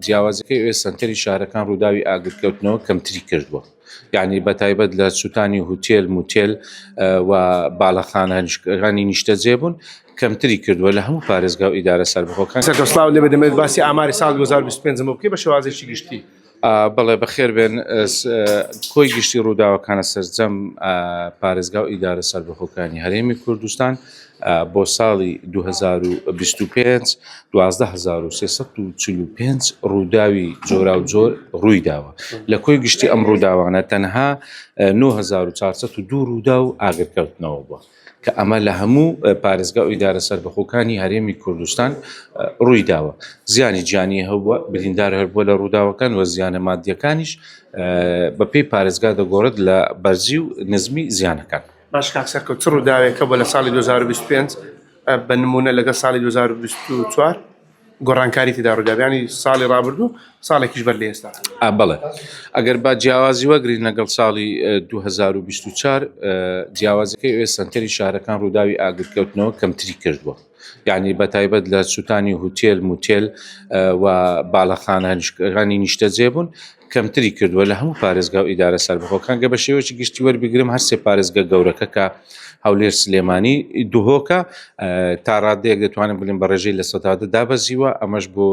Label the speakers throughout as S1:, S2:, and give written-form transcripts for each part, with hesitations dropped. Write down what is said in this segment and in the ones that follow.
S1: جیاوازەکەی ئەوێ سەنتەری شارەکان ڕووداوی ئاگرکەوتنەوە کەمتری کردووە یعنی بە تایبەت لە سووتانی هوتێل موتێل و باڵەخانەکانی نیشتەجێ بوون کەمتری کردووە لە هەموو پارێزگا و ئیدارە سەربەخۆکان.
S2: سەرکەوت سڵاوت لێبێت دەمەوێت باسی ئاماری ساڵی 2025 بۆ بکەی بە شێوازێکی گشتی.
S1: بەڵێ بەخێر بێن کۆی گشتی ڕووداوەکانە سەرجەم پارێزگا و ئیدارە سەربەخۆکانی هەرێمی کوردستان بۆ ساڵی 2025 12345 ڕووداوی جۆراوجۆر ڕووی داوە لە کۆی گشتی ئەم ڕووداوانە تەنها 9402 ڕوودا و ئاگرکەوتنەوە بووە. کە ئەمە لە هەموو پارێزگا و ئیدارە سەربەخۆکانی هەرێمی کوردستان ڕووی داوە. زیانی گیانی هەبووە، بریندار هەبووە لە ڕووداوەکان و زیانە مادییەکانیش بەپێی پارێزگا دەگۆڕێت لە بەرزی و نزمی زیانەکان.
S2: باش کاک سەرکەوت چ ڕووداوێک هەبووە لە ساڵی 2025 بە نموونە لەگەڵ ساڵی 2024؟ گۆڕانکاری تێدا ڕوودا یانی ساڵی ڕابردوو ساڵێکیش بەر لە ئێستا.
S1: بەڵێ ئەگەر با جیاوازی وەگرین لەگەڵ ساڵی 2024 جیاوازەکەی ئەوێ سەنتەری شارەکان ڕووداوی ئاگرکەوتنەوە کەمتری کردووە یعنی بە تایبەت لە سووتانی هوتێل موتێل و باڵەخانەکانی نیشتەجێ بوون کەمتری کردووە لە هەموو پارێزگا و ئیدارە سەربەخۆکان گە بە شێوەیەکی گشتی وەربگرم هەر سێ پارێزگە گەورەکە کە هەولێر سلێمانی دهۆکە تا ڕادەیەک دەتوانم بڵێم بە ڕێژەی 10% دابەزیوە ئەمەش بۆ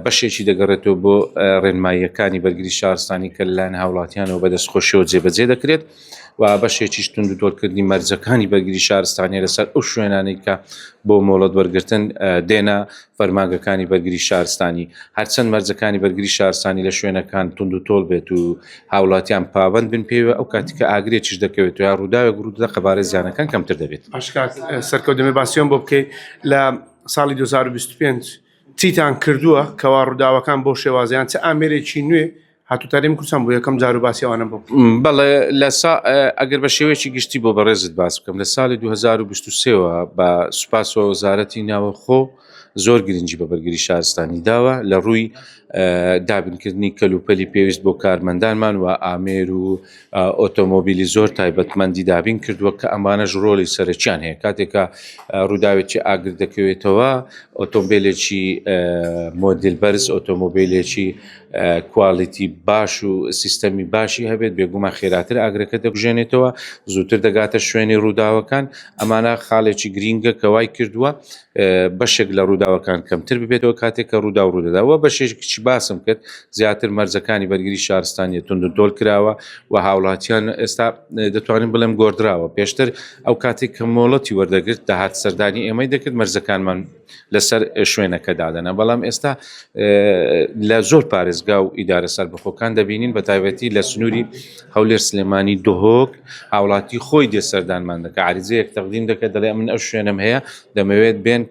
S1: بەشێکی دەگەڕێتەوە بۆ ڕێنماییەکانی بەرگری شارستانی کە لەلایەن هاوڵاتیانەوە بەدەست خۆشیەوە جێبەجێ دەکرێت و بەشێکیش توند و تۆڵکردنی مەرجەکانی بەرگری شارستانیە لەسەر ئەو شوێنانەی کە بۆ مۆڵەت وەرگرتن دێنە فەرمانگەکانی بەرگری شارستانی هەرچەند مەرجەکانی بەرگری شارستانی لە شوێنەکان توند و تۆڵ بێت و هاوڵاتیان پابند بن پێوە ئەو کاتی کە ئاگرێکیش دەکەوێت یا ڕووداوێک ڕوودەدا قەبارەی زیانەکان کەمتر دەبێت.
S2: باش کاک سەرکەوت دەمێ باسیۆن بۆ بکەی لە ساڵی 2025 چیتان کردووە کەوا ڕووداوەکان بۆ شێوازیان چ ئامێرێکی نوێ هاتووتە هەرێمی کوردستان بۆ یەکەم جار و باسی ئەوانە بۆ بکەی.
S1: بەڵێ لە سا ئەگەر بە شێوەیەکی گشتی بۆ بەڕێزت باس بکەم لە ساڵی 2023ەوە بە سوپاسەوە وەزارەتی ناوەخۆ زۆر گرنگی بە بەرگری شارستانی داوە لە ڕووی دابینکردنی کەلوپەلی پێویست بۆ کارمەندانمان و ئامێر و ئۆتۆمۆبیلی زۆر تایبەتمەندی دابین کردووە کە ئەمانەش ڕۆڵی سەرەکیان هەیە کاتێکە ڕووداوێکی ئاگر دەکەوێتەوە ئۆتۆمبیلێکی مۆدیل بەرز ئۆتۆمۆبیلێکی quality باش و سیستەمی باشی هەبێت بێگومان خێراتر ئاگرەکە دەکوژێنێتەوە زووتر دەگاتە شوێنی ڕووداوەکان ئەمانە خاڵێکی گرینگە کە وای کردووە بەشێک لە ڕووداوەکان کەمتر ببێتەوە کاتێک کە ڕوودا و ڕوودەداوە بەشێکی باسم کرد زیاتر مەرجەکانی بەرگری شارستانیە توند و تۆل کراوە و هاوڵاتیان ئێستا دەتوانین بڵێم گۆردراوە پێشتر ئەو کاتێک کە مۆڵەتی وەردەگرت دەهات سەردانی ئێمەی دەکرد مەرجەکانمان لەسەر شوێنەکە دادەنا بەڵام ئێستا لە زۆر پارێزگا و ئیدارە سەربەخۆکان دەبینین بە تایبەتی لە سنووری هەولێر سلێمانی دهۆک هاوڵاتی خۆی دێ سەردانمان دەکە عریزەیەک تەقدیم دەکە دەڵێ من ئەو شوێنم هەیە دەمەوێت بێن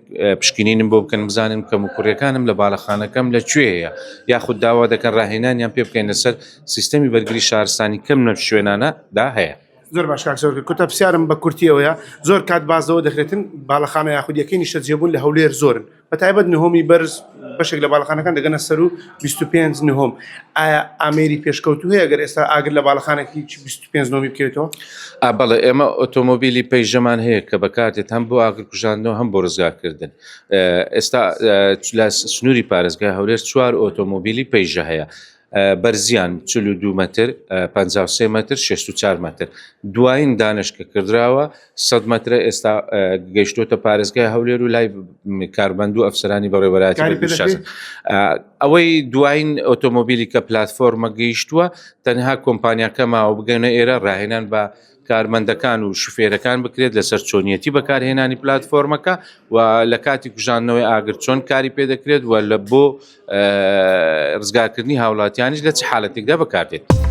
S1: پشکنینم بۆ بکەن بزانن کەم و کوڕیەکانم لە باڵەخانەکەم لە کوێ هەیە یاخود داوا دەکەن ڕاهێنانیان پێ بکەین لەسەر سیستەمی بەرگری شارستانی کەم لەم شوێنانە دا هەیە.
S2: زۆر باش کاک سەرکەوت کورتە پرسیارم بە کورتی ئەوەیە زۆر کات باس لەوە دەکرێتن باڵەخانە یاخود یەکەی نیشتەجێبوون لە هەولێر زۆرن بە تایبەت نهۆمی بەرز بەشێک لە باڵەخانەکان دەگەنە سەر و 25 نهۆم ئایا ئامێری پێشکەوتوو هەیە گەر ئێستا ئاگر لە باڵەخانێکی 25 نهۆمی بکەوێتەوە؟
S1: ئا بەڵێ ئێمە ئۆتۆمۆبیلی پەیژەمان هەیە کە بەکاردێت هەم بۆ ئاگرکوژاندنەوە هەم بۆ ڕزگارکردن ئێستا لە سنووری پارێزگای هەولێر چوار ئۆتۆمۆبیلی پەیژە هەیە بەرزیان 42 مەتر، 53 مەتر، 64 مەتر. دوایین دانش کە کردراوە 100 مەترە ئێستا گەیشتۆتە پارێزگای هەولێر و لای کارمەند و ئەفسەرانی بەڕێوەبەرایەتی
S2: کاری پێ
S1: بەرگری
S2: دەکرێ؟
S1: شارستانی. ئەوەی دوایین ئۆتۆمۆبیلی کە پلاتفۆرمە گەیشتووە تەنها کۆمپانیاکە ماوە بگەنە ئێرە ڕاهێنان بە کارمەندەکان و شوفێرەکان بکرێت لەسەر چۆنیەتی بەکارهێنانی پلاتفۆرمەکە و لە کاتی کوژاندنەوەی ئاگر چۆن کاری پێدەکرێت و لە بۆ ڕزگارکردنی هاوڵاتیانیش لە چ حالەتێکدا بەکاردێت.